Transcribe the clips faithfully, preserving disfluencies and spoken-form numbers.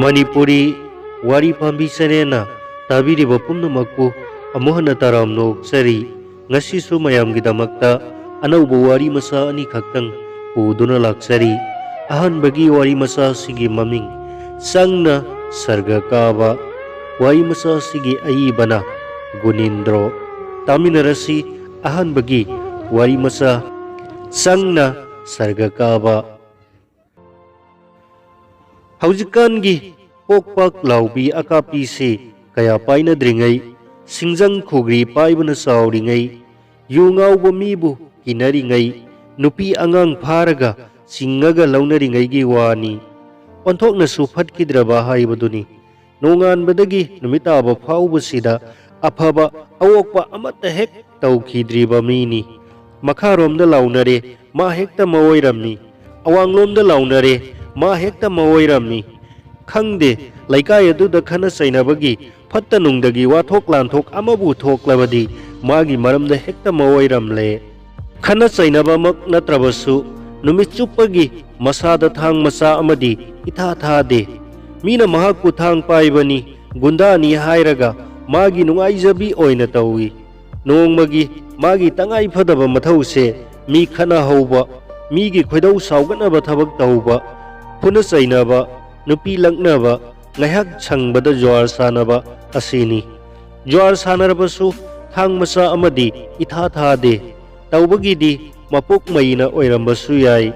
ꯃꯅꯤꯄꯨꯔꯤ ꯋꯥꯔꯤ ꯄꯥꯝꯕꯤ ꯆꯦꯅꯦꯜꯅ ꯇꯥꯕꯤꯔꯤꯕ ꯄꯨꯝꯅꯃꯛꯄꯨ ꯑꯃꯨꯛ ꯍꯟꯅ ꯇꯔꯥꯝꯅ ꯑꯣꯛꯆꯔꯤ꯫ ꯉꯁꯤꯁꯨ ꯃꯌꯥꯝꯒꯤꯗꯃꯛꯇ ꯑꯅꯧꯕ ꯋꯥꯔꯤ ꯃꯆꯥ ꯑꯅꯤꯈꯛꯇꯪ ꯄꯨꯗꯨꯅ ꯂꯥꯛꯆꯔꯤ꯫ ꯑꯍꯥꯟꯕꯒꯤ ꯋꯥꯔꯤ ꯃꯆꯥ ꯑꯁꯤꯒꯤ ꯃꯃꯤꯡ ꯆꯪꯅ ꯁꯔꯒ ꯀꯥꯕ꯫ ꯋꯥꯔꯤ ꯃꯆꯥ ꯑꯁꯤꯒꯤ ꯑꯏꯕꯅ ꯒꯨꯅꯤꯟꯗ꯭ꯔꯣ꯫ ꯇꯥꯃꯤꯟꯅꯔꯁꯤ ꯑꯍꯥꯟꯕꯒꯤ ꯋꯥꯔꯤ ꯃꯆꯥ ꯆꯪꯅ ꯁꯔꯒ ꯀꯥꯕ꯫ ꯍꯧꯖꯤꯛꯀꯥꯟꯒꯤ ꯄꯣꯛ ꯄꯥꯛ ꯂꯥꯎꯕꯤ ꯑꯀꯥꯞꯄꯤꯁꯤ ꯀꯌꯥ ꯄꯥꯏꯅꯗ꯭ꯔꯤꯉꯩ, ꯁꯤꯡꯖꯪ ꯈꯨꯒ꯭ꯔꯤ ꯄꯥꯏꯕꯅ ꯆꯥꯎꯔꯤꯉꯩ, ꯌꯨ ꯉꯥꯎꯕ ꯃꯤꯕꯨ ꯀꯤꯅꯔꯤꯉꯩ, ꯅꯨꯄꯤ ꯑꯉꯥꯡ ꯐꯥꯔꯒ ꯆꯤꯡꯉꯒ ꯂꯧꯅꯔꯤꯉꯩꯒꯤ ꯋꯥꯅꯤ꯫ ꯑꯣꯟꯊꯣꯛꯅꯁꯨ ꯐꯠꯈꯤꯗ꯭ꯔꯕ ꯍꯥꯏꯕꯗꯨꯅꯤ꯫ ꯅꯣꯡꯉꯥꯟꯕꯗꯒꯤ ꯅꯨꯃꯤꯠ ꯇꯥꯕ ꯐꯥꯎꯕꯁꯤꯗ ꯑꯐꯕ ꯑꯑꯣꯛꯄ ꯑꯃꯠꯇ ꯍꯦꯛ ꯇꯧꯈꯤꯗ꯭ꯔꯤꯕ ꯃꯤꯅꯤ꯫ ꯃꯈꯥꯔꯣꯝꯗ ꯂꯥꯎꯅꯔꯦ, ꯃꯥ ꯍꯦꯛꯇ ꯃꯑꯣꯏꯔꯝꯃꯤ꯫ ꯑꯋꯥꯡꯂꯣꯝꯗ ꯂꯥꯎꯅꯔꯦ, ꯃꯥ ꯍꯦꯛꯇ ꯃꯑꯣꯏꯔꯝꯃꯤ꯫ ꯈꯪꯗꯦ, ꯂꯩꯀꯥꯏ ꯑꯗꯨꯗ ꯈꯠꯅ ꯆꯩꯅꯕꯒꯤ ꯐꯠꯇ ꯅꯨꯡꯗꯒꯤ ꯋꯥꯊꯣꯛ ꯂꯥꯟꯊꯣꯛ ꯑꯃꯕꯨ ꯊꯣꯛꯂꯕꯗꯤ ꯃꯥꯒꯤ ꯃꯔꯝꯗ ꯍꯦꯛꯇ ꯃꯑꯣꯏꯔꯝꯂꯦ꯫ ꯈꯠꯅ ꯆꯩꯅꯕꯃꯛ ꯅꯠꯇ꯭ꯔꯕꯁꯨ ꯅꯨꯃꯤꯠ ꯆꯨꯞꯄꯒꯤ ꯃꯁꯥꯗ ꯊꯥꯡ ꯃꯆꯥ ꯑꯃꯗꯤ ꯏꯊꯥ ꯊꯥꯗꯦ꯫ ꯃꯤꯅ ꯃꯍꯥꯛꯄꯨ ꯊꯥꯡ ꯄꯥꯏꯕꯅꯤ, ꯒꯨꯟꯗꯥꯅꯤ ꯍꯥꯏꯔꯒ ꯃꯥꯒꯤ ꯅꯨꯡꯉꯥꯏꯖꯕꯤ ꯑꯣꯏꯅ ꯇꯧꯏ꯫ ꯅꯣꯡꯃꯒꯤ ꯃꯥꯒꯤ ꯇꯉꯥꯏ ꯐꯗꯕ ꯃꯊꯧꯁꯦ ꯃꯤ ꯈꯠꯅꯍꯧꯕ, ꯃꯤꯒꯤ ꯈꯣꯏꯗꯧ ꯁꯥꯎꯒꯠꯅꯕ ꯊꯕꯛ ꯇꯧꯕ, ꯐꯨꯅ ꯆꯩꯅꯕ, ꯅꯨꯄꯤ ꯂꯛꯅꯕ, ꯉꯥꯏꯍꯥꯛ ꯁꯪꯕꯗ ꯖ꯭ꯋꯥꯔ ꯁꯥꯟꯅꯕ ꯑꯁꯤꯅꯤ꯫ ꯖ꯭ꯋꯥꯔ ꯁꯥꯟꯅꯔꯕꯁꯨ ꯊꯥꯡ ꯃꯆꯥ ꯑꯃꯗꯤ ꯏꯊꯥ ꯊꯥꯗꯦ꯫ ꯇꯧꯕꯒꯤꯗꯤ ꯃꯄꯣꯛ ꯃꯩꯅ ꯑꯣꯏꯔꯝꯕꯁꯨ ꯌꯥꯏ꯫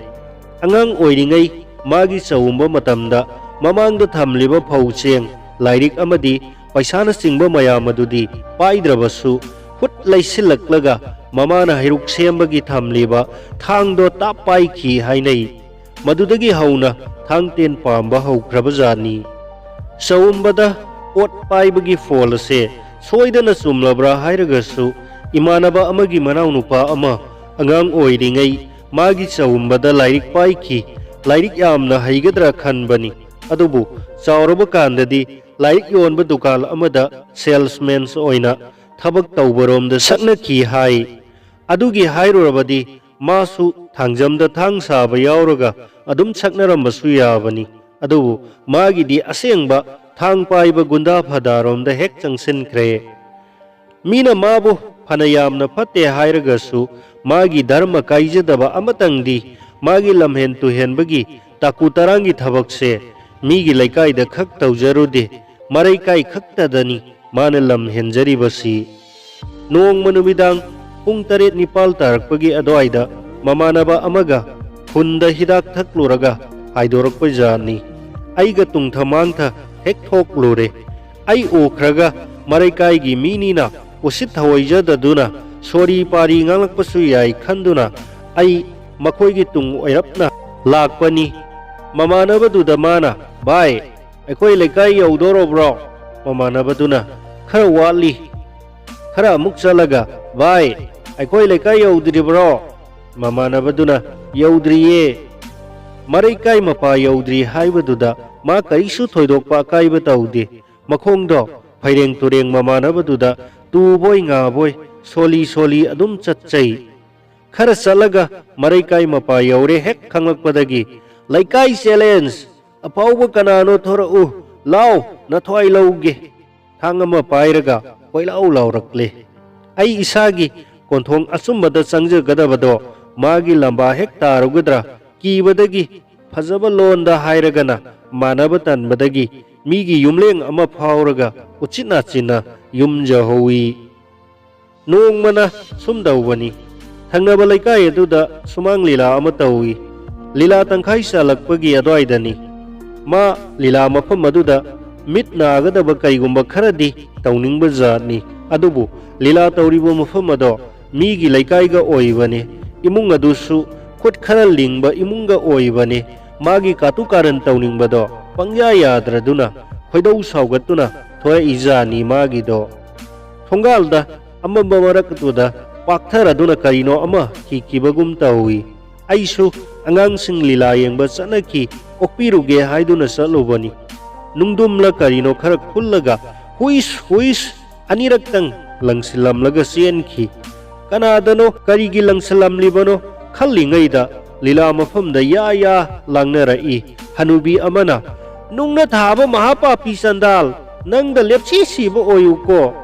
ꯑꯉꯥꯡ ꯑꯣꯏꯔꯤꯉꯩ ꯃꯥꯒꯤ ꯆꯥꯎꯝꯕ ꯃꯇꯝꯗ ꯃꯃꯥꯡꯗ ꯊꯝꯂꯤꯕ ꯐꯧ ꯆꯦꯡ, ꯂꯥꯏꯔꯤꯛ ꯑꯃꯗꯤ ꯄꯩꯁꯥꯅꯆꯤꯡꯕ ꯃꯌꯥꯝ ꯑꯗꯨꯗꯤ ꯄꯥꯏꯗ꯭ꯔꯕꯁꯨ ꯈꯨꯠ ꯂꯩꯁꯤꯜꯂꯛꯂꯒ ꯃꯃꯥꯅ ꯍꯩꯔꯨꯛ ꯁꯦꯝꯕꯒꯤ ꯊꯝꯂꯤꯕ ꯊꯥꯡꯗꯣ ꯇꯥꯞ ꯄꯥꯏꯈꯤ ꯍꯥꯏꯅꯩ꯫ ꯃꯗꯨꯗꯒꯤ ꯍꯧꯅ ꯊꯥꯡ ꯇꯦꯟ ꯄꯥꯝꯕ ꯍꯧꯈ꯭ꯔꯕꯖꯥꯠꯅꯤ꯫ ꯆꯥꯎꯝꯕꯗ ꯄꯣꯠ ꯄꯥꯏꯕꯒꯤ ꯐꯣꯜ ꯑꯁꯦ ꯁꯣꯏꯗꯅ ꯆꯨꯝꯂꯕ꯭ꯔꯥ ꯍꯥꯏꯔꯒꯁꯨ, ꯏꯃꯥꯟꯅꯕ ꯑꯃꯒꯤ ꯃꯅꯥꯎꯅꯨꯄꯥ ꯑꯃ ꯑꯉꯥꯡ ꯑꯣꯏꯔꯤꯉꯩ ꯃꯥꯒꯤ ꯆꯥꯎꯝꯕꯗ ꯂꯥꯏꯔꯤꯛ ꯄꯥꯏꯈꯤ꯫ ꯂꯥꯏꯔꯤꯛ ꯌꯥꯝꯅ ꯍꯩꯒꯗ꯭ꯔꯥ ꯈꯟꯕꯅꯤ, ꯑꯗꯨꯕꯨ ꯆꯥꯎꯔꯕ ꯀꯥꯟꯗꯗꯤ ꯂꯥꯏꯔꯤꯛ ꯌꯣꯟꯕ ꯗꯨꯀꯥꯟ ꯑꯃꯗ ꯁꯦꯜꯁꯃꯦꯟꯁ ꯑꯣꯏꯅ ꯊꯕꯛ ꯇꯧꯕꯔꯣꯝꯗ ꯁꯛꯅꯈꯤ ꯍꯥꯏ꯫ ꯑꯗꯨꯒꯤ ꯍꯥꯏꯔꯨꯔꯕꯗꯤ ꯃꯥꯁꯨ ꯊꯥꯡꯖꯝꯗ ꯊꯥꯡ ꯁꯥꯕ ꯌꯥꯎꯔꯒ ꯑꯗꯨꯝ ꯁꯛꯅꯔꯝꯕꯁꯨ ꯌꯥꯕꯅꯤ꯫ ꯑꯗꯨꯕꯨ ꯃꯥꯒꯤꯗꯤ ꯑꯁꯦꯡꯕ ꯊꯥꯡ ꯄꯥꯏꯕ ꯒꯨꯟꯗꯥ ꯐꯗꯥꯔꯣꯝꯗ ꯍꯦꯛ ꯆꯪꯁꯤꯟꯈ꯭ꯔꯦ꯫ ꯃꯤꯅ ꯃꯥꯕꯨ ꯐꯅ ꯌꯥꯝꯅ ꯐꯠꯇꯦ ꯍꯥꯏꯔꯒꯁꯨ, ꯃꯥꯒꯤ ꯙꯔꯃ ꯀꯥꯏꯖꯗꯕ ꯑꯃꯇꯪꯗꯤ, ꯃꯥꯒꯤ ꯂꯝꯍꯦꯟ ꯇꯨꯍꯦꯟꯕꯒꯤ ꯇꯥꯀꯨ ꯇꯔꯥꯡꯒꯤ ꯊꯕꯛꯁꯦ ꯃꯤꯒꯤ ꯂꯩꯀꯥꯏꯗ ꯈꯛ ꯇꯧꯖꯔꯨꯗꯦ, ꯃꯔꯩꯀꯥꯏ ꯈꯛꯇꯗꯅꯤ ꯃꯥꯅ ꯂꯝ ꯍꯦꯟꯖꯔꯤꯕꯁꯤ꯫ ꯅꯣꯡꯃ ꯅꯨꯃꯤꯗꯥꯡ ꯄꯨꯡ ꯇꯔꯦꯠ ꯅꯤꯄꯥꯜ ꯇꯥꯔꯛꯄꯒꯤ ꯑꯗꯨꯋꯥꯏꯗ ꯃꯃꯥꯟꯅꯕ ꯑꯃꯒ ꯈꯨꯟꯗ ꯍꯤꯗꯥꯛ ꯊꯛꯂꯨꯔꯒ ꯍꯥꯏꯗꯣꯔꯛꯄ ꯖꯥꯠꯅꯤ꯫ ꯑꯩꯒ ꯇꯨꯡꯊ ꯃꯥꯡꯊ ꯍꯦꯛ ꯊꯣꯛꯂꯨꯔꯦ꯫ ꯑꯩ ꯎꯈ꯭ꯔꯒ ꯃꯔꯩꯀꯥꯏꯒꯤ ꯃꯤꯅꯤꯅ ꯎꯁꯤꯠ ꯊꯑꯣꯏꯖꯗꯗꯨꯅ ꯁꯣꯔꯤ ꯄꯥꯔꯤ ꯉꯥꯡꯂꯛꯄꯁꯨ ꯌꯥꯏ ꯈꯟꯗꯨꯅ ꯑꯩ ꯃꯈꯣꯏꯒꯤ ꯇꯨꯡ ꯑꯣꯏꯔꯞꯅ ꯂꯥꯛꯄꯅꯤ꯫ ꯃꯃꯥꯟꯅꯕꯗꯨꯗ ꯃꯥꯅ, "ꯚꯥꯏ, ꯑꯩꯈꯣꯏ ꯂꯩꯀꯥꯏ ꯌꯧꯗꯣꯔꯕ꯭ꯔꯣ?" ꯃꯃꯥꯟꯅꯕꯗꯨꯅ, "ꯈꯔ ꯋꯥꯠꯂꯤ꯫" ꯈꯔ ꯑꯃꯨꯛ ꯆꯠꯂꯒ, "ꯚꯥꯏ, ꯑꯩꯈꯣꯏ ꯂꯩꯀꯥꯏ ꯌꯧꯗ꯭ꯔꯤꯕ꯭ꯔꯣ?" ꯃꯃꯥꯟꯅꯕꯗꯨꯅ, "ꯌꯧꯗ꯭ꯔꯤꯌꯦ꯫" ꯃꯔꯩꯀꯥꯏ ꯃꯄꯥ ꯌꯧꯗ꯭ꯔꯤ ꯍꯥꯏꯕꯗꯨꯗ ꯃꯥ ꯀꯔꯤꯁꯨ ꯊꯣꯏꯗꯣꯛꯄ ꯑꯀꯥꯏꯕ ꯇꯧꯗꯦ꯫ ꯃꯈꯣꯡꯗꯣ ꯐꯩꯔꯦꯡ ꯇꯨꯔꯦꯡ ꯃꯃꯥꯟꯅꯕꯗꯨꯗ ꯇꯨꯕꯣꯏ ꯉꯥꯕꯣꯏ, ꯁꯣꯜꯂꯤ ꯁꯣꯜꯂꯤ ꯑꯗꯨꯝ ꯆꯠꯆꯩ꯫ ꯈꯔ ꯆꯠꯂꯒ ꯃꯔꯩꯀꯥꯏ ꯃꯄꯥ ꯌꯧꯔꯦ ꯍꯦꯛ ꯈꯪꯂꯛꯄꯗꯒꯤ, "ꯂꯩꯀꯥꯏ ꯆꯦꯂꯦꯟꯖ! ꯑꯐꯥꯎꯕ ꯀꯅꯥꯅꯣ ꯊꯣꯔꯛꯎ, ꯂꯥꯎ, ꯅꯊ꯭ꯋꯥꯏ ꯂꯧꯒꯦ!" ꯊꯥꯡ ꯑꯃ ꯄꯥꯏꯔꯒ ꯀꯣꯏꯂꯥꯎ ꯂꯥꯎꯔꯛꯂꯦ꯫ ꯑꯩ ꯏꯁꯥꯒꯤ ꯀꯣꯟꯊꯣꯡ ꯑꯆꯨꯝꯕꯗ ꯆꯪꯖꯒꯗꯕꯗꯣ ꯃꯥꯒꯤ ꯂꯝꯕꯥ ꯍꯦꯛ ꯇꯥꯔꯨꯒꯗ꯭ꯔꯥ ꯀꯤꯕꯗꯒꯤ ꯐꯖꯕ ꯂꯣꯟꯗ ꯍꯥꯏꯔꯒꯅ ꯃꯥꯟꯅꯕ ꯇꯟꯕꯗꯒꯤ ꯃꯤꯒꯤ ꯌꯨꯝꯂꯦꯡ ꯑꯃ ꯐꯥꯎꯔꯒ ꯎꯆꯤꯟ ꯅꯥꯆꯤꯟꯅ ꯌꯨꯝ ꯌꯧꯍꯧꯏ꯫ ꯅꯣꯡꯃꯅ ꯁꯨꯝ ꯇꯧꯕꯅꯤ꯫ ꯊꯪꯅꯕ ꯂꯩꯀꯥꯏ ꯑꯗꯨꯗ ꯁꯨꯃꯥꯡ ꯂꯤꯂꯥ ꯑꯃ ꯇꯧꯏ꯫ ꯂꯤꯂꯥ ꯇꯪꯈꯥꯏ ꯆꯥꯜꯂꯛꯄꯒꯤ ꯑꯗꯨꯋꯥꯏꯗꯅꯤ꯫ ꯃꯥ ꯂꯤꯂꯥ ꯃꯐꯝ ꯑꯗꯨꯗ ꯃꯤꯠ ꯅꯥꯒꯗꯕ ꯀꯩꯒꯨꯝꯕ ꯈꯔꯗꯤ ꯇꯧꯅꯤꯡꯕ ꯖꯥꯠꯅꯤ꯫ ꯑꯗꯨꯕꯨ ꯂꯤꯂꯥ ꯇꯧꯔꯤꯕ ꯃꯐꯝ ꯑꯗꯣ ꯃꯤꯒꯤ ꯂꯩꯀꯥꯏꯒ ꯑꯣꯏꯕꯅꯤ꯫ ꯏꯃꯨꯡ ꯑꯗꯨꯁꯨ ꯈꯨꯠ ꯈꯔ ꯂꯤꯡꯕ ꯏꯃꯨꯡꯒ ꯑꯣꯏꯕꯅꯤ꯫ ꯃꯥꯒꯤ ꯀꯥꯇꯨ ꯀꯥꯔꯟ ꯇꯧꯅꯤꯡꯕꯗꯣ ꯄꯪꯌꯥ ꯌꯥꯗ꯭ꯔꯗꯨꯅ ꯈꯣꯏꯗꯧ ꯁꯥꯎꯒꯠꯇꯨꯅ ꯊꯣꯔꯛꯏꯖꯥꯠꯅꯤ ꯃꯥꯒꯤꯗꯣ꯫ ꯊꯣꯡꯒꯥꯜꯗ ꯑꯃꯝꯕ ꯃꯔꯛꯇꯨꯗ ꯄꯥꯛꯊꯔꯗꯨꯅ ꯀꯔꯤꯅꯣ ꯑꯃ ꯊꯤꯈꯤꯕꯒꯨꯝ ꯇꯧꯏ꯫ ꯑꯩꯁꯨ ꯑꯉꯥꯡꯁꯤꯡ ꯂꯤꯂꯥ ꯌꯦꯡꯕ ꯆꯠꯅꯈꯤ, ꯑꯣꯛꯄꯤꯔꯨꯒꯦ ꯍꯥꯏꯗꯨꯅ ꯆꯠꯂꯨꯕꯅꯤ꯫ ꯅꯨꯡꯗꯨꯝꯂ ꯀꯔꯤꯅꯣ ꯈꯔ ꯈꯨꯜꯂꯒ ꯍꯨꯏꯁ ꯍꯨꯏꯁ ꯑꯅꯤꯔꯛꯇꯪ ꯂꯪꯁꯤꯜꯂꯝꯂꯒ ꯆꯦꯟꯈꯤ꯫ ꯀꯅꯥꯗꯅꯣ, ꯀꯔꯤꯒꯤ ꯂꯪꯁꯤꯜꯂꯝꯂꯤꯕꯅꯣ ꯈꯜꯂꯤꯉꯩꯗ ꯂꯤꯂꯥ ꯃꯐꯝꯗ ꯌꯥ ꯌꯥ ꯂꯥꯡꯅꯔꯛꯏ꯫ ꯍꯅꯨꯕꯤ ꯑꯃꯅ, "ꯅꯨꯡꯅ ꯊꯥꯕ ꯃꯍꯥꯄꯥꯄꯤ ꯆꯟꯗꯥꯜ, ꯅꯪꯗ ꯂꯦꯞꯁꯤ ꯁꯤꯕ ꯑꯣꯏꯌꯨꯀꯣ꯫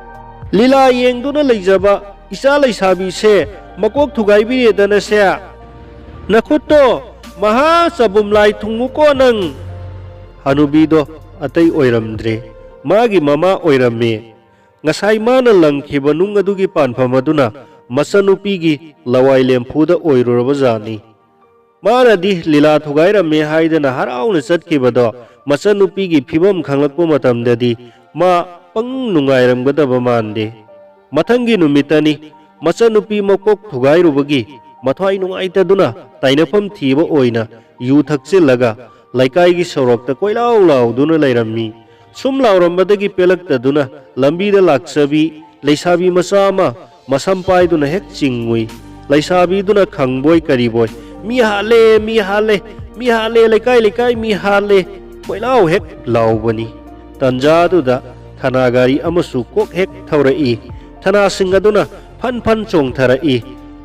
ꯂꯤꯂꯥ ꯌꯦꯡꯗꯨꯅ ꯂꯩꯖꯕ ꯏꯆꯥ ꯂꯩꯁꯥꯕꯤꯁꯦ ꯃꯀꯣꯛ ꯊꯨꯒꯥꯏꯕꯤꯔꯦꯗꯅꯁꯦ꯫ ꯅꯈꯨꯠꯇꯣ ꯃꯍꯥ ꯆꯕꯨꯝ ꯂꯥꯏ ꯊꯨꯡꯉꯨꯀꯣ ꯅꯪ꯫" ꯍꯅꯨꯕꯤꯗꯣ ꯑꯇꯩ ꯑꯣꯏꯔꯝꯗ꯭ꯔꯦ꯫ ꯃꯥꯒꯤ ꯃꯃꯥ ꯑꯣꯏꯔꯝꯃꯦ꯫ ꯉꯁꯥꯏ ꯃꯥꯅ ꯂꯪꯈꯤꯕ ꯅꯨꯡ ꯑꯗꯨꯒꯤ ꯄꯥꯟꯐꯝ ꯑꯗꯨꯅ ꯃꯆꯟꯅꯨꯄꯤꯒꯤ ꯂꯋꯥꯏ ꯂꯦꯝꯐꯨꯗ ꯑꯣꯏꯔꯨꯔꯕ ꯖꯥꯠꯅꯤ꯫ ꯃꯥꯅꯗꯤ ꯂꯤꯂꯥ ꯊꯨꯒꯥꯏꯔꯝꯃꯦ ꯍꯥꯏꯗꯅ ꯍꯔꯥꯎꯅ ꯆꯠꯈꯤꯕꯗꯣ ꯃꯆꯟꯅꯨꯄꯤꯒꯤ ꯐꯤꯕꯝ ꯈꯪꯂꯛꯄ ꯃꯇꯝꯗꯗꯤ ꯃꯥ ꯄꯪꯅꯨꯡ ꯅꯨꯡꯉꯥꯏꯔꯝꯒꯗꯕ ꯃꯥꯟꯗꯦ꯫ ꯃꯊꯪꯒꯤ ꯅꯨꯃꯤꯠꯇꯅꯤ ꯃꯆꯟꯅꯨꯄꯤ ꯃꯀꯣꯛ ꯊꯨꯒꯥꯏꯔꯨꯕꯒꯤ ꯃꯊ꯭ꯋꯥꯏ ꯅꯨꯡꯉꯥꯏꯇꯗꯨꯅ ꯇꯥꯏꯅꯐꯝ ꯊꯤꯕ ꯑꯣꯏꯅ ꯌꯨ ꯊꯛꯆꯤꯜꯂꯒ ꯂꯩꯀꯥꯏꯒꯤ ꯁꯣꯔꯣꯛꯇ ꯀꯣꯏꯂꯥꯎ ꯂꯥꯎꯗꯨꯅ ꯂꯩꯔꯝꯃꯤ꯫ ꯁꯨꯝ ꯂꯥꯎꯔꯝꯕꯗꯒꯤ ꯄꯦꯜꯂꯛꯇꯗꯨꯅ ꯂꯝꯕꯤꯗ ꯂꯥꯛꯆꯕꯤ ꯂꯩꯁꯥꯕꯤ ꯃꯆꯥ ꯑꯃ ꯃꯁꯝ ꯄꯥꯏꯗꯨꯅ ꯍꯦꯛ ꯆꯤꯡꯉꯨꯏ꯫ ꯂꯩꯁꯥꯕꯤꯗꯨꯅ ꯈꯪꯕꯣꯏ ꯀꯔꯤꯕꯣꯏ, "ꯃꯤ ꯍꯥꯠꯂꯦ, ꯃꯤ ꯍꯥꯠꯂꯦ, ꯃꯤ ꯍꯥꯠꯂꯦ, ꯂꯩꯀꯥꯏ ꯂꯩꯀꯥꯏ ꯃꯤ ꯍꯥꯠꯂꯦ" ꯀꯣꯏꯂꯥꯎ ꯍꯦꯛ ꯂꯥꯎꯕꯅꯤ꯫ ꯇꯟꯖꯥꯗꯨꯗ ꯊꯅꯥ ꯒꯥꯔꯤ ꯑꯃꯁꯨ ꯀꯣꯛ ꯍꯦꯛ ꯊꯧꯔꯛꯏ꯫ ꯊꯅꯥꯁꯤꯡ ꯑꯗꯨꯅ ꯐꯟ ꯐꯟ ꯆꯣꯡꯊꯔꯛꯏ꯫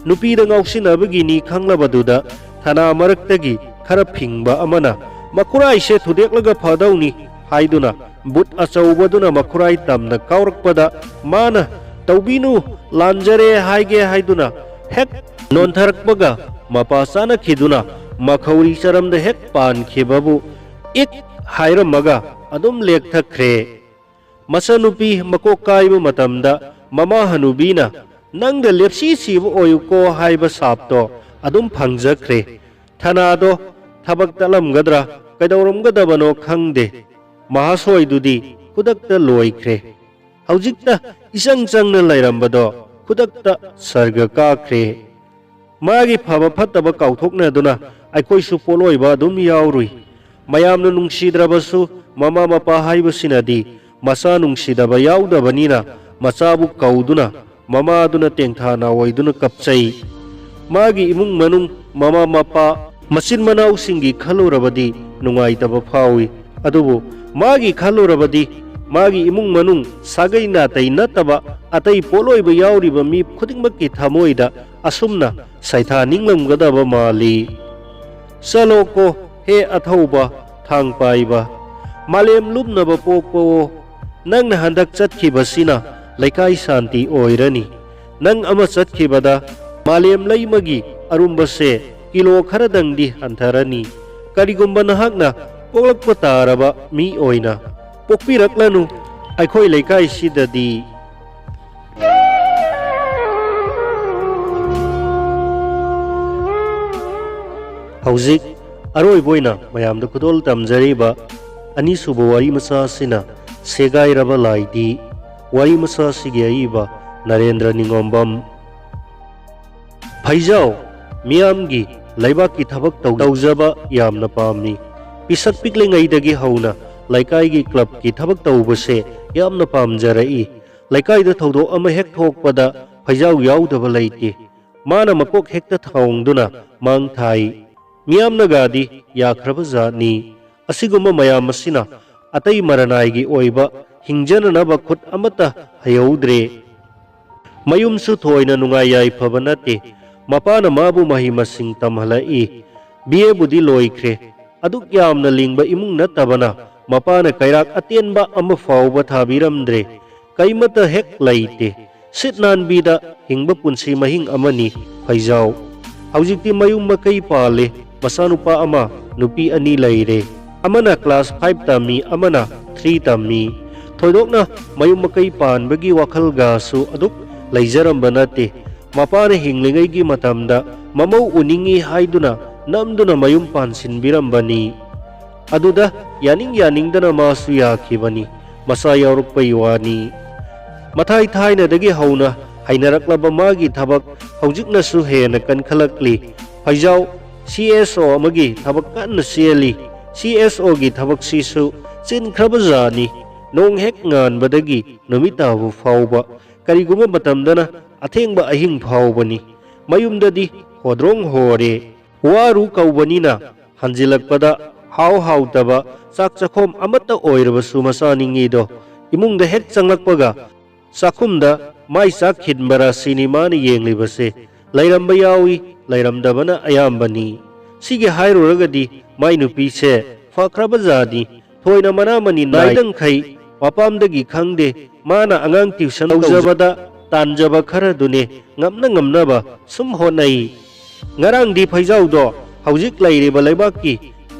ꯅꯨꯄꯤꯗ ꯉꯥꯎꯁꯤꯟꯅꯕꯒꯤꯅꯤ ꯈꯪꯂꯕꯗꯨꯗ ꯊꯅꯥ ꯃꯔꯛꯇꯒꯤ ꯈꯔ ꯐꯤꯡꯕ ꯑꯃꯅ, "ꯃꯈꯨꯔꯥꯏꯁꯦ ꯊꯨꯗꯦꯛꯂꯒ ꯐꯗꯧꯅꯤ" ꯍꯥꯏꯗꯨꯅ ꯕꯨꯠ ꯑꯆꯧꯕꯗꯨꯅ ꯃꯈꯨꯔꯥꯏ ꯇꯝꯅ ꯀꯥꯎꯔꯛꯄꯗ ꯃꯥꯅ, "ꯇꯧꯕꯤꯅꯨ, ꯂꯥꯟꯖꯔꯦ" ꯍꯥꯏꯒꯦ ꯍꯥꯏꯗꯨꯅ ꯍꯦꯛ ꯅꯣꯟꯊꯔꯛꯄꯒ ꯃꯄꯥ ꯆꯥꯅꯈꯤꯗꯨꯅ ꯃꯈꯧꯔꯤ ꯆꯔꯝꯗ ꯍꯦꯛ ꯄꯥꯟꯈꯤꯕꯕꯨ ꯏꯛ ꯍꯥꯏꯔꯝꯃꯒ ꯑꯗꯨꯝ ꯂꯦꯛꯊꯈ꯭ꯔꯦ꯫ ꯃꯆꯟꯅꯨꯄꯤ ꯃꯀꯣꯛ ꯀꯥꯏꯕ ꯃꯇꯝꯗ ꯃꯃꯥ ꯍꯅꯨꯕꯤꯅ "ꯅꯪꯗ ꯂꯦꯞꯁꯤ ꯁꯤꯕ ꯑꯣꯏꯌꯨꯀꯣ" ꯍꯥꯏꯕ ꯁꯥꯞꯇꯣ ꯑꯗꯨꯝ ꯐꯪꯖꯈ꯭ꯔꯦ꯫ ꯊꯅꯥꯗꯣ ꯊꯕꯛ ꯇꯠꯂꯝꯒꯗ꯭ꯔꯥ ꯀꯩꯗꯧꯔꯝꯒꯗꯕꯅꯣ ꯈꯪꯗꯦ꯫ ꯃꯍꯥꯁꯣꯏꯗꯨꯗꯤ ꯈꯨꯗꯛꯇ ꯂꯣꯏꯈ꯭ꯔꯦ꯫ ꯍꯧꯖꯤꯛꯇ ꯏꯆꯪ ꯆꯪꯅ ꯂꯩꯔꯝꯕꯗꯣ ꯈꯨꯗꯛꯇ ꯁꯔꯒ ꯀꯥꯈ꯭ꯔꯦ꯫ ꯃꯥꯒꯤ ꯐꯕ ꯐꯠꯇꯕ ꯀꯥꯎꯊꯣꯛꯅꯗꯨꯅ ꯑꯩꯈꯣꯏꯁꯨ ꯄꯣꯠꯂꯣꯏꯕ ꯑꯗꯨꯝ ꯌꯥꯎꯔꯨꯏ꯫ ꯃꯌꯥꯝꯅ ꯅꯨꯡꯁꯤꯗ꯭ꯔꯕꯁꯨ ꯃꯃꯥ ꯃꯄꯥ ꯍꯥꯏꯕꯁꯤꯅꯗꯤ ꯃꯆꯥ ꯅꯨꯡꯁꯤꯗꯕ ꯌꯥꯎꯗꯕꯅꯤꯅ ꯃꯆꯥꯕꯨ ꯀꯧꯗꯨꯅ ꯃꯃꯥꯗꯨꯅ ꯇꯦꯡꯊꯥ ꯅꯥꯑꯣꯏꯗꯨꯅ ꯀꯞꯆꯩ꯫ ꯃꯥꯒꯤ ꯏꯃꯨꯡ ꯃꯅꯨꯡ, ꯃꯃꯥ ꯃꯄꯥ, ꯃꯆꯤꯟ ꯃꯅꯥꯎꯁꯤꯡꯒꯤ ꯈꯜꯂꯨꯔꯕꯗꯤ ꯅꯨꯡꯉꯥꯏꯇꯕ ꯐꯥꯎꯏ꯫ ꯑꯗꯨꯕꯨ ꯃꯥꯒꯤ ꯈꯜꯂꯨꯔꯕꯗꯤ ꯃꯥꯒꯤ ꯏꯃꯨꯡ ꯃꯅꯨꯡ, ꯁꯥꯒꯩ ꯅꯥꯇꯩ ꯅꯠꯇꯕ ꯑꯇꯩ ꯄꯣꯠꯂꯣꯏꯕ ꯌꯥꯎꯔꯤꯕ ꯃꯤ ꯈꯨꯗꯤꯡꯃꯛꯀꯤ ꯊꯃꯣꯏꯗ ꯑꯁꯨꯝꯅ ꯁꯩꯊꯥꯅꯤꯡꯂꯝꯒꯗꯕ ꯃꯥꯜꯂꯤ꯫ ꯆꯠꯂꯣꯀꯣ ꯍꯦ ꯑꯊꯧꯕ ꯊꯥꯡ ꯄꯥꯏꯕ, ꯃꯥꯂꯦꯝ ꯂꯨꯝꯅꯕ ꯄꯣꯛꯄꯋꯣ, ꯅꯪꯅ ꯍꯟꯗꯛ ꯆꯠꯈꯤꯕꯁꯤꯅ ꯂꯩꯀꯥꯏ ꯁꯥꯟꯇꯤ ꯑꯣꯏꯔꯅꯤ꯫ ꯅꯪ ꯑꯃ ꯆꯠꯈꯤꯕꯗ ꯃꯥꯂꯦꯝ ꯂꯩꯃꯒꯤ ꯑꯔꯨꯝꯕꯁꯦ ꯀꯤꯂꯣ ꯈꯔꯗꯪꯗꯤ ꯍꯟꯊꯔꯅꯤ꯫ ꯀꯔꯤꯒꯨꯝꯕ ꯅꯍꯥꯛꯅ ꯄꯣꯛꯂꯛꯄ ꯇꯥꯔꯕ ꯃꯤ ꯑꯣꯏꯅ ꯄꯣꯛꯄꯤꯔꯛꯂꯅꯨ ꯑꯩꯈꯣꯏ ꯂꯩꯀꯥꯏꯁꯤꯗꯗꯤ꯫ ꯍꯧꯖꯤꯛ ꯑꯔꯣꯏꯕ ꯑꯣꯏꯅ ꯃꯌꯥꯝꯗ ꯈꯨꯗꯣꯜ ꯇꯝꯖꯔꯤꯕ ꯑꯅꯤꯁꯨꯕ ꯋꯥꯔꯤ ꯃꯆꯥ ꯑꯁꯤꯅ ꯁꯦꯒꯥꯏꯔꯕ ꯂꯥꯏꯗꯤ꯫ ꯋꯥꯔꯤ ꯃꯆꯥ ꯑꯁꯤꯒꯤ ꯑꯏꯕ ꯅꯔꯦꯟꯗ꯭ꯔ ꯅꯤꯉꯣꯝꯕꯝ꯫ ꯐꯩꯖꯥꯎ ꯃꯤꯌꯥꯝꯒꯤ ꯂꯩꯕꯥꯛꯀꯤ ꯊꯕꯛ ꯇꯧ-, ꯇꯧꯖꯕ ꯌꯥꯝꯅ ꯄꯥꯝꯃꯤ꯫ ꯄꯤꯁꯛ ꯄꯤꯛꯂꯤꯉꯩꯗꯒꯤ ꯍꯧꯅ ꯂꯩꯀꯥꯏꯒꯤ ꯀ꯭ꯂꯕꯀꯤ ꯊꯕꯛ ꯇꯧꯕꯁꯦ ꯌꯥꯝꯅ ꯄꯥꯝꯖꯔꯛꯏ꯫ ꯂꯩꯀꯥꯏꯗ ꯊꯧꯗꯣꯛ ꯑꯃ ꯍꯦꯛ ꯊꯣꯛꯄꯗ ꯐꯩꯖꯥꯎ ꯌꯥꯎꯗꯕ ꯂꯩꯇꯦ꯫ ꯃꯥꯅ ꯃꯀꯣꯛ ꯍꯦꯛꯇ ꯊꯣꯡꯗꯨꯅ ꯃꯥꯡ ꯊꯥꯏ꯫ ꯃꯤꯌꯥꯝꯅꯒꯗꯤ ꯌꯥꯈ꯭ꯔꯕ ꯖꯥꯠꯅꯤ꯫ ꯑꯁꯤꯒꯨꯝꯕ ꯃꯌꯥꯝ ꯑꯁꯤꯅ ꯑꯇꯩ ꯃꯔꯅꯥꯏꯒꯤ ꯑꯣꯏꯕ ꯍꯤꯡꯖꯅꯅꯕ ꯈꯨꯠ ꯑꯃꯠꯇ ꯍꯩꯍꯧꯗ꯭ꯔꯦ꯫ ꯃꯌꯨꯝꯁꯨ ꯊꯣꯏꯅ ꯅꯨꯡꯉꯥꯏ ꯌꯥꯏꯐꯕ ꯅꯠꯇꯦ꯫ ꯃꯄꯥꯅ ꯃꯥꯕꯨ ꯃꯍꯩ ꯃꯁꯤꯡ ꯇꯝꯍꯜꯂꯛꯏ꯫ ꯕꯤ ꯑꯦꯕꯨꯗꯤ ꯂꯣꯏꯈ꯭ꯔꯦ꯫ ꯑꯗꯨꯛ ꯌꯥꯝꯅ ꯂꯤꯡꯕ ꯏꯃꯨꯡ ꯅꯠꯇꯕꯅ ꯃꯄꯥꯅ ꯀꯩꯔꯥꯛ ꯑꯇꯦꯟꯕ ꯑꯃ ꯐꯥꯎꯕ ꯊꯥꯕꯤꯔꯝꯗ꯭ꯔꯦ꯫ ꯀꯩꯃꯠꯇ ꯍꯦꯛ ꯂꯩꯇꯦ꯫ ꯁꯤꯠ ꯅꯥꯟꯕꯤꯗ ꯍꯤꯡꯕ ꯄꯨꯟꯁꯤ ꯃꯍꯤꯡ ꯑꯃꯅꯤ ꯐꯩꯖꯥꯎ꯫ ꯍꯧꯖꯤꯛꯇꯤ ꯃꯌꯨꯝ ꯃꯀꯩ ꯄꯥꯜꯂꯦ꯫ ꯃꯆꯥꯅꯨꯄꯥ ꯑꯃ, ꯅꯨꯄꯤ ꯑꯅꯤ ꯂꯩꯔꯦ꯫ ꯑꯃꯅ class five ꯇꯝꯃꯤ, ꯑꯃꯅ three ꯇꯝꯃꯤ꯫ ꯊꯣꯏꯗꯣꯛꯅ ꯃꯌꯨꯝ ꯃꯀꯩ ꯄꯥꯟꯕꯒꯤ ꯋꯥꯈꯜꯒꯁꯨ ꯑꯗꯨꯛ ꯂꯩꯖꯔꯝꯕ ꯅꯠꯇꯦ꯫ ꯃꯄꯥꯅ ꯍꯤꯡꯂꯤꯉꯩꯒꯤ ꯃꯇꯝꯗ ꯃꯃꯧ ꯎꯅꯤꯡꯏ ꯍꯥꯏꯗꯨꯅ ꯅꯝꯗꯨꯅ ꯃꯌꯨꯝ ꯄꯥꯟꯁꯤꯟꯕꯤꯔꯝꯕꯅꯤ꯫ ꯑꯗꯨꯗ ꯌꯥꯅꯤꯡ ꯌꯥꯅꯤꯡꯗꯅ ꯃꯥꯁꯨ ꯌꯥꯈꯤꯕꯅꯤ꯫ ꯃꯆꯥ ꯌꯥꯎꯔꯛꯄꯩ ꯋꯥꯅꯤ꯫ ꯃꯊꯥꯏ ꯊꯥꯏꯅꯗꯒꯤ ꯍꯧꯅ ꯍꯩꯅꯔꯛꯂꯕ ꯃꯥꯒꯤ ꯊꯕꯛ ꯍꯧꯖꯤꯛꯅꯁꯨ ꯍꯦꯟꯅ ꯀꯟꯈꯠꯂꯛꯂꯤ꯫ ꯐꯩꯖꯥꯎ C S O ꯑꯃꯒꯤ ꯊꯕꯛ ꯀꯟꯅ ꯆꯦꯜꯂꯤ꯫ C S O ꯒꯤ ꯊꯕꯛꯁꯤꯁꯨ ꯆꯤꯟꯈ꯭ꯔꯕ ꯖꯥꯠꯅꯤ꯫ ꯅꯣꯡ ꯍꯦꯛ ꯉꯥꯟꯕꯗꯒꯤ ꯅꯨꯃꯤꯠ ꯇꯥꯕ ꯐꯥꯎꯕ, ꯀꯔꯤꯒꯨꯝꯕ ꯃꯇꯝꯗꯅ ꯑꯊꯦꯡꯕ ꯑꯍꯤꯡ ꯐꯥꯎꯕꯅꯤ꯫ ꯃꯌꯨꯝꯗꯗꯤ ꯍꯣꯗ꯭ꯔꯣꯡ ꯍꯣꯔꯦ꯫ ꯋꯥꯔꯨ ꯀꯧꯕꯅꯤꯅ ꯍꯟꯖꯤꯜꯂꯛꯄꯗ ꯍꯥꯎ ꯍꯥꯎꯇꯕ ꯆꯥꯛ ꯆꯥꯈꯣꯝ ꯑꯃꯠꯇ ꯑꯣꯏꯔꯕꯁꯨ ꯃꯆꯥꯅꯤꯡꯉꯤꯗꯣ ꯏꯃꯨꯡꯗ ꯍꯦꯛ ꯆꯪꯂꯛꯄꯒ ꯆꯥꯛꯈꯨꯝꯗ ꯃꯥꯏ ꯆꯥꯛ ꯈꯤꯟꯕꯔꯥ ꯁꯤꯅꯤ ꯃꯥꯅ ꯌꯦꯡꯂꯤꯕꯁꯦ꯫ ꯂꯩꯔꯝꯕ ꯌꯥꯎꯏ, ꯂꯩꯔꯝꯗꯕꯅ ꯑꯌꯥꯝꯕꯅꯤ꯫ ꯁꯤꯒꯤ ꯍꯥꯏꯔꯨꯔꯒꯗꯤ ꯃꯥꯏ ꯅꯨꯄꯤꯁꯦ ꯐꯈ꯭ꯔꯕ ꯖꯥꯠꯅꯤ꯫ ꯊꯣꯏꯅ ꯃꯅꯥ ꯃꯅꯤ ꯅꯥꯏꯗꯪꯈꯩ ꯃꯄꯥꯝꯗꯒꯤ ꯈꯪꯗꯦ, ꯃꯥꯅ ꯑꯉꯥꯡ ꯇ꯭ꯌꯨꯁꯟ ꯇꯧꯖꯕꯗ ꯇꯥꯟꯖꯕ ꯈꯔꯗꯨꯅꯦ ꯉꯝꯅ ꯉꯝꯅꯕ ꯁꯨꯝ ꯍꯣꯠꯅꯩ꯫ ꯉꯔꯥꯡꯗꯤ ꯐꯩꯖꯥꯎꯗꯣ ꯍꯧꯖꯤꯛ ꯂꯩꯔꯤꯕ ꯂꯩꯕꯥꯛꯀꯤ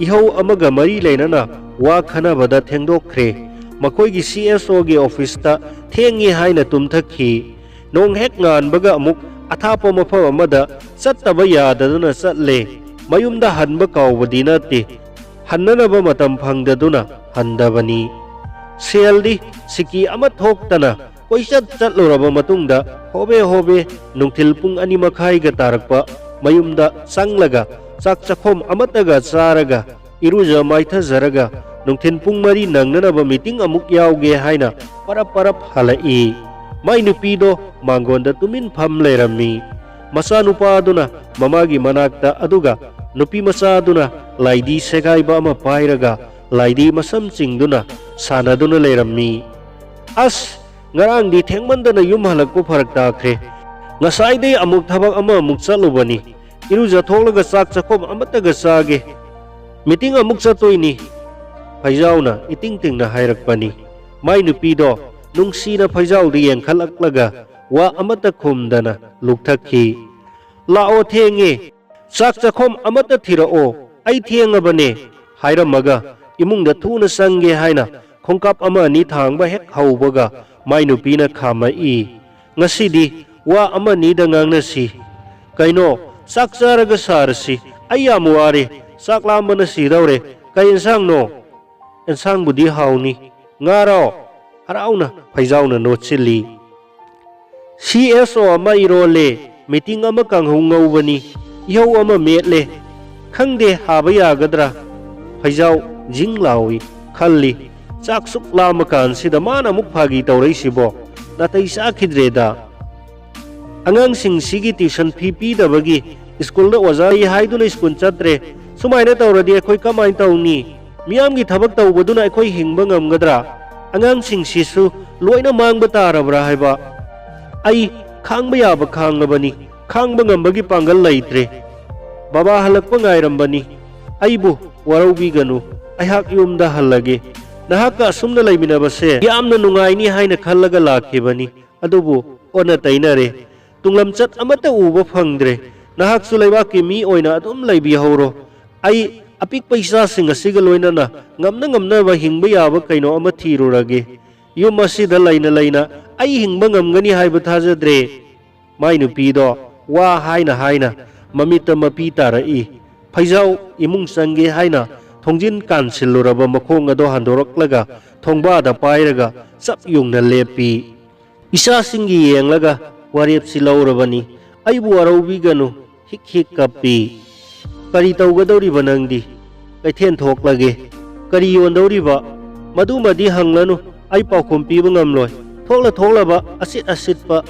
ꯏꯍꯧ ꯑꯃꯒ ꯃꯔꯤ ꯂꯩꯅꯅ ꯋꯥ ꯈꯟꯅꯕꯗ ꯊꯦꯡꯗꯣꯛꯈ꯭ꯔꯦ꯫ ꯃꯈꯣꯏꯒꯤ ꯁꯤ ꯑꯦꯁ ꯑꯣꯒꯤ ꯑꯣꯐꯤꯁꯇ ꯊꯦꯡꯉꯤ ꯍꯥꯏꯅ ꯇꯨꯝꯊꯈꯤ꯫ ꯅꯣꯡ ꯍꯦꯛ ꯉꯥꯟꯕꯒ ꯑꯃꯨꯛ ꯑꯊꯥꯞꯄ ꯃꯐꯝ ꯑꯃꯗ ꯆꯠꯇꯕ ꯌꯥꯗꯗꯨꯅ ꯆꯠꯂꯦ꯫ ꯃꯌꯨꯝꯗ ꯍꯟꯕ ꯀꯥꯎꯕꯗꯤ ꯅꯠꯇꯦ, ꯍꯟꯅꯅꯕ ꯃꯇꯝ ꯐꯪꯗꯗꯨꯅ ꯍꯟꯗꯕꯅꯤ꯫ ꯁꯦꯜꯗꯤ ꯁꯤꯀꯤ ꯑꯃ ꯊꯣꯛꯇꯅ ꯀꯣꯏꯆꯠ ꯆꯠꯂꯨꯔꯕ ꯃꯇꯨꯡꯗ ꯍꯣꯕꯦ ꯍꯣꯕꯦ ꯅꯨꯡꯊꯤꯜ ꯄꯨꯡ ꯑꯅꯤ ꯃꯈꯥꯏꯒ ꯇꯥꯔꯛꯄ ꯃꯌꯨꯝꯗ ꯆꯪꯂꯒ ꯆꯥꯛ ꯆꯥꯛꯈꯣꯝ ꯑꯃꯠꯇꯒ ꯆꯥꯔꯒ ꯏꯔꯨꯖ ꯃꯥꯏꯊꯖꯔꯒ ꯅꯨꯡꯊꯤꯜ ꯄꯨꯡ ꯃꯔꯤ ꯅꯪꯅꯅꯕ ꯃꯤꯇꯤꯡ ꯑꯃꯨꯛ ꯌꯥꯎꯒꯦ ꯍꯥꯏꯅ ꯄꯔꯞ ꯄꯔꯞ ꯍꯜꯂꯛꯏ꯫ ꯃꯥꯏ ꯅꯨꯄꯤꯗꯣ ꯃꯥꯡꯒꯣꯟꯗ ꯇꯨꯃꯤꯟ ꯐꯝ ꯂꯩꯔꯝꯃꯤ꯫ ꯃꯆꯥꯅꯨꯄꯥꯗꯨꯅ ꯃꯃꯥꯒꯤ ꯃꯅꯥꯛꯇ, ꯑꯗꯨꯒ ꯅꯨꯄꯤ ꯃꯆꯥꯗꯨꯅ ꯂꯥꯏꯗꯤ ꯁꯦꯒꯥꯏꯕ ꯑꯃ ꯄꯥꯏꯔꯒ ꯂꯥꯏꯗꯤ ꯃꯁꯝ ꯆꯤꯡꯗꯨꯅ ꯁꯥꯟꯅꯗꯨꯅ ꯂꯩꯔꯝꯃꯤ꯫ "ꯑꯁ, ꯉꯔꯥꯡꯗꯤ ꯊꯦꯡꯃꯟꯗꯅ ꯌꯨꯝ ꯍꯜꯂꯛꯄ ꯐꯔꯛ ꯇꯥꯈ꯭ꯔꯦ꯫ ꯉꯁꯥꯏꯗꯩ ꯑꯃꯨꯛ ꯊꯕꯛ ꯑꯃ ꯑꯃꯨꯛ ꯆꯠꯂꯨꯕꯅꯤ꯫ ꯏꯔꯨꯖꯊꯣꯛꯂꯒ ꯆꯥꯛ ꯆꯥꯛꯈꯣꯝ ꯑꯃꯠꯇꯒ ꯆꯥꯒꯦ꯫ ꯃꯤꯇꯤꯡ ꯑꯃꯨꯛ ꯆꯠꯇꯣꯏꯅꯤ", ꯐꯩꯖꯥꯎꯅ ꯏꯇꯤꯡ ꯇꯤꯡꯅ ꯍꯥꯏꯔꯛꯄꯅꯤ꯫ ꯃꯥꯏ ꯅꯨꯄꯤꯗꯣ ꯅꯨꯡꯁꯤꯅ ꯐꯩꯖꯥꯎꯗ ꯌꯦꯡꯈꯠꯂꯛꯂꯒ ꯋꯥ ꯑꯃꯠꯇ ꯈꯨꯝꯗꯅ ꯂꯨꯛꯊꯛꯈꯤ꯫ "ꯂꯥꯛꯑꯣ, ꯊꯦꯡꯉꯦ꯫ ꯆꯥꯛ ꯆꯥꯛꯈꯣꯝ ꯑꯃꯠꯇ ꯊꯤꯔꯛꯑꯣ, ꯑꯩ ꯊꯦꯡꯉꯕꯅꯦ", ꯍꯥꯏꯔꯝꯃꯒ ꯏꯃꯨꯡꯗ ꯊꯨꯅ ꯆꯪꯒꯦ ꯍꯥꯏꯅ ꯈꯣꯡꯀꯥꯞ ꯑꯃ ꯑꯅꯤ ꯊꯥꯡꯕ ꯍꯦꯛ ꯍꯧꯕꯒ ꯃꯥꯏ ꯅꯨꯄꯤꯅ ꯈꯥꯝꯃꯛꯏ꯫ "ꯉꯁꯤꯗꯤ ꯋꯥ ꯑꯃ ꯑꯅꯤꯗ ꯉꯥꯡꯅꯁꯤ꯫ ꯀꯩꯅꯣ, ꯆꯥꯛ ꯆꯥꯔꯒ ꯁꯥꯔꯁꯤ꯫ ꯑꯩ ꯌꯥꯝ ꯋꯥꯔꯦ, ꯆꯥꯛ ꯂꯥꯝꯕꯅ ꯁꯤꯗꯧꯔꯦ꯫ ꯀꯩ ꯏꯟꯁꯥꯡꯅꯣ?" "ꯏꯟꯁꯥꯡꯕꯨꯗꯤ ꯍꯥꯎꯅꯤ꯫ ꯉꯥꯔꯣ?" ꯍꯔꯥꯎꯅ ꯐꯩꯖꯥꯎꯅ ꯅꯣꯠꯁꯤꯜꯂꯤ꯫ "ꯁꯤ ꯑꯦꯁ ꯑꯣ ꯑꯃ ꯏꯔꯣꯜꯂꯦ, ꯃꯤꯇꯤꯡ ꯑꯃ ꯀꯥꯡꯍꯧ ꯉꯧꯕꯅꯤ, ꯏꯍꯧ ꯑꯃ ꯃꯦꯠꯂꯦ꯫ ꯈꯪꯗꯦ, ꯍꯥꯕ ꯌꯥꯒꯗ꯭ꯔꯥ?" ꯐꯩꯖꯥꯎ ꯖꯤꯡ ꯂꯥꯎꯏ꯫ ꯈꯜꯂꯤ, "ꯆꯥꯛ ꯁꯨꯛ ꯂꯥꯝꯃ ꯀꯥꯟꯁꯤꯗ ꯃꯥꯅ ꯑꯃꯨꯛ ꯐꯥꯒꯤ ꯇꯧꯔꯛꯏꯁꯤꯕꯣ? ꯅꯥꯇꯩ ꯆꯥꯈꯤꯗ꯭ꯔꯦꯗ꯫ ꯑꯉꯥꯡꯁꯤꯡꯁꯤꯒꯤ ꯇ꯭ꯌꯨꯁꯟ ꯐꯤ ꯄꯤꯗꯕꯒꯤ ꯁ꯭ꯀꯨꯜꯗ ꯑꯣꯖꯥ ꯂꯩ ꯍꯥꯏꯗꯨꯅ ꯁ꯭ꯀꯨꯜ ꯆꯠꯇ꯭ꯔꯦ꯫ ꯁꯨꯃꯥꯏꯅ ꯇꯧꯔꯗꯤ ꯑꯩꯈꯣꯏ ꯀꯃꯥꯏꯅ ꯇꯧꯅꯤ? ꯃꯤꯌꯥꯝꯒꯤ ꯊꯕꯛ ꯇꯧꯕꯗꯨꯅ ꯑꯩꯈꯣꯏ ꯍꯤꯡꯕ ꯉꯝꯒꯗ꯭ꯔꯥ? ꯑꯉꯥꯡꯁꯤꯡꯁꯤꯁꯨ ꯂꯣꯏꯅ ꯃꯥꯡꯕ ꯇꯥꯔꯕ꯭ꯔꯥ ꯍꯥꯏꯕ? ꯑꯩ ꯈꯥꯡꯕ ꯌꯥꯕ ꯈꯥꯡꯂꯕꯅꯤ꯫ ꯈꯥꯡꯕ ꯉꯝꯕꯒꯤ ꯄꯥꯡꯒꯜ ꯂꯩꯇ꯭ꯔꯦ꯫ ꯕꯕꯥ ꯍꯜꯂꯛꯄ ꯉꯥꯏꯔꯝꯕꯅꯤ꯫ ꯑꯩꯕꯨ ꯋꯥꯔꯧꯕꯤꯒꯅꯨ꯫ ꯑꯩꯍꯥꯛ ꯌꯨꯝꯗ ꯍꯜꯂꯒꯦ꯫ ꯅꯍꯥꯛꯀ ꯑꯁꯨꯝꯅ ꯂꯩꯃꯤꯟꯅꯕꯁꯦ ꯌꯥꯝꯅ ꯅꯨꯡꯉꯥꯏꯅꯤ ꯍꯥꯏꯅ ꯈꯜꯂꯒ ꯂꯥꯛꯈꯤꯕꯅꯤ꯫ ꯑꯗꯨꯕꯨ ꯑꯣꯟꯅ ꯇꯩꯅꯔꯦ꯫ ꯇꯨꯡꯂꯝꯆꯠ ꯑꯃꯠꯇ ꯎꯕ ꯐꯪꯗ꯭ꯔꯦ꯫ ꯅꯍꯥꯛꯁꯨ ꯂꯩꯕꯥꯛꯀꯤ ꯃꯤ ꯑꯣꯏꯅ ꯑꯗꯨꯝ ꯂꯩꯕꯤꯍꯧꯔꯣ꯫ ꯑꯩ ꯑꯄꯤꯛꯄ ꯏꯆꯥꯁꯤꯡ ꯑꯁꯤꯒ ꯂꯣꯏꯅꯅ ꯉꯝꯅ ꯉꯝꯅꯕ ꯍꯤꯡꯕ ꯌꯥꯕ ꯀꯩꯅꯣ ꯑꯃ ꯊꯤꯔꯨꯔꯒꯦ꯫ ꯌꯨꯝ ꯑꯁꯤꯗ ꯂꯩꯅ ꯂꯩꯅ ꯑꯩ ꯍꯤꯡꯕ ꯉꯝꯒꯅꯤ ꯍꯥꯏꯕ ꯊꯥꯖꯗ꯭ꯔꯦ꯫ ꯃꯥꯏ ꯅꯨꯄꯤꯗꯣ ꯋꯥ ꯍꯥꯏꯅ ꯍꯥꯏꯅ ꯃꯃꯤꯠꯇ ꯃꯄꯤ ꯇꯥꯔꯛꯏ꯫ ꯐꯩꯖꯥꯎ ꯏꯃꯨꯡ ꯆꯪꯒꯦ ꯍꯥꯏꯅ ꯊꯣꯡꯖꯤꯟ ꯀꯥꯟꯁꯤꯜꯂꯨꯔꯕ ꯃꯈꯣꯡ ꯑꯗꯣ ꯍꯟꯗꯣꯔꯛꯂꯒ ꯊꯣꯡꯕꯥꯗ ꯄꯥꯏꯔꯒ ꯆꯞ ꯌꯨꯡꯅ ꯂꯦꯞꯄꯤ꯫ ꯏꯆꯥꯁꯤꯡꯒꯤ ꯌꯦꯡꯂꯒ ꯋꯥꯔꯦꯞꯁꯤ ꯂꯧꯔꯕꯅꯤ꯫ ꯑꯩꯕꯨ ꯋꯥꯔꯧꯕꯤꯒꯅꯨ꯫ ꯍꯤꯛ ꯍꯤꯛ ꯀꯞꯄꯤ꯫ "ꯀꯔꯤ ꯇꯧꯒꯗꯧꯔꯤꯕ ꯅꯪꯗꯤ? ꯀꯩꯊꯦꯜ ꯊꯣꯛꯂꯒꯦ꯫ ꯀꯔꯤ ꯌꯣꯟꯗꯧꯔꯤꯕ? ꯃꯗꯨꯃꯗꯤ ꯍꯪꯂꯅꯨ꯫ ꯑꯩ ꯄꯥꯎꯈꯨꯝ ꯄꯤꯕ ꯉꯝꯂꯣꯏ꯫ ꯊꯣꯛꯂ ꯊꯣꯛꯂꯕ ꯑꯁꯤꯠ ꯑꯁꯤꯠꯄ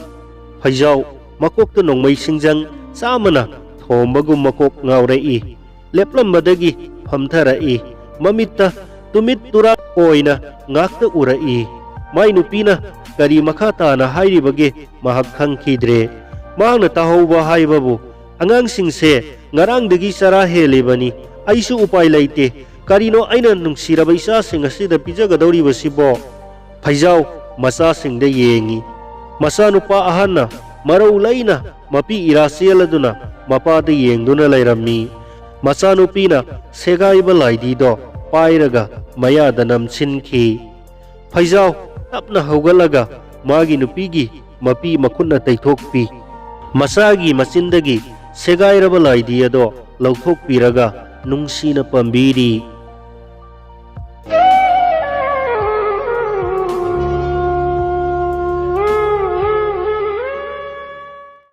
ꯐꯩꯖꯥꯎ, ꯃꯀꯣꯛꯇ ꯅꯣꯡꯃꯩ ꯁꯤꯡꯖꯪ ꯆꯥꯝꯃꯅ ꯊꯣꯝꯕꯒꯨꯝ ꯃꯀꯣꯛ ꯉꯥꯎꯔꯛꯏ꯫ ꯂꯦꯞꯂꯝꯕꯗꯒꯤ ꯐꯝꯊꯔꯛꯏ꯫ ꯃꯃꯤꯠꯇ ꯇꯨꯃꯤꯠ ꯇꯨꯔꯥꯛ ꯑꯣꯏꯅ ꯉꯥꯛꯇ ꯎꯔꯛꯏ꯫ ꯃꯥꯏ ꯅꯨꯄꯤꯅ ꯀꯔꯤ ꯃꯈꯥ ꯇꯥꯅ ꯍꯥꯏꯔꯤꯕꯒꯦ ꯃꯍꯥꯛ ꯈꯪꯈꯤꯗ꯭ꯔꯦ꯫ ꯃꯍꯥꯛꯅ ꯇꯥꯍꯧꯕ ꯍꯥꯏꯕꯕꯨ, "ꯑꯉꯥꯡꯁꯤꯡꯁꯦ ꯉꯔꯥꯡꯗꯒꯤ ꯆꯔꯥ ꯍꯦꯜꯂꯤꯕꯅꯤ꯫ ꯑꯩꯁꯨ ꯎꯄꯥꯏ ꯂꯩꯇꯦ꯫ ꯀꯔꯤꯅꯣ ꯑꯩꯅ ꯅꯨꯡꯁꯤꯔꯕ ꯏꯆꯥꯁꯤꯡ ꯑꯁꯤꯗ ꯄꯤꯖꯒꯗꯧꯔꯤꯕꯁꯤꯕꯣ?" ꯐꯩꯖꯥꯎ ꯃꯆꯥꯁꯤꯡꯗ ꯌꯦꯡꯉꯤ꯫ ꯃꯆꯥꯅꯨꯄꯥ ꯑꯍꯟꯅ ꯃꯔꯧ ꯂꯩꯅ ꯃꯄꯤ ꯏꯔꯥ ꯆꯦꯜꯂꯗꯨꯅ ꯃꯄꯥꯗ ꯌꯦꯡꯗꯨꯅ ꯂꯩꯔꯝꯃꯤ꯫ ꯃꯆꯥꯅꯨꯄꯤꯅ ꯁꯦꯒꯥꯏꯕ ꯂꯥꯏꯙꯤꯗꯣ ꯄꯥꯏꯔꯒ ꯃꯌꯥꯗ ꯅꯝꯁꯤꯟꯈꯤ꯫ ꯐꯩꯖꯥꯎ ꯇꯞꯅ ꯍꯧꯒꯠꯂꯒ ꯃꯥꯒꯤ ꯅꯨꯄꯤꯒꯤ ꯃꯄꯤ ꯃꯈꯨꯠꯅ ꯇꯩꯊꯣꯛꯄꯤ꯫ ꯃꯆꯥꯒꯤ ꯃꯆꯤꯟꯗꯒꯤ ꯁꯦꯒꯥꯏꯔꯕ ꯂꯥꯏꯙꯤ ꯑꯗꯣ ꯂꯧꯊꯣꯛꯄꯤꯔꯒ ꯅꯨꯡꯁꯤꯅ ꯄꯥꯝꯕꯤꯔꯤ꯫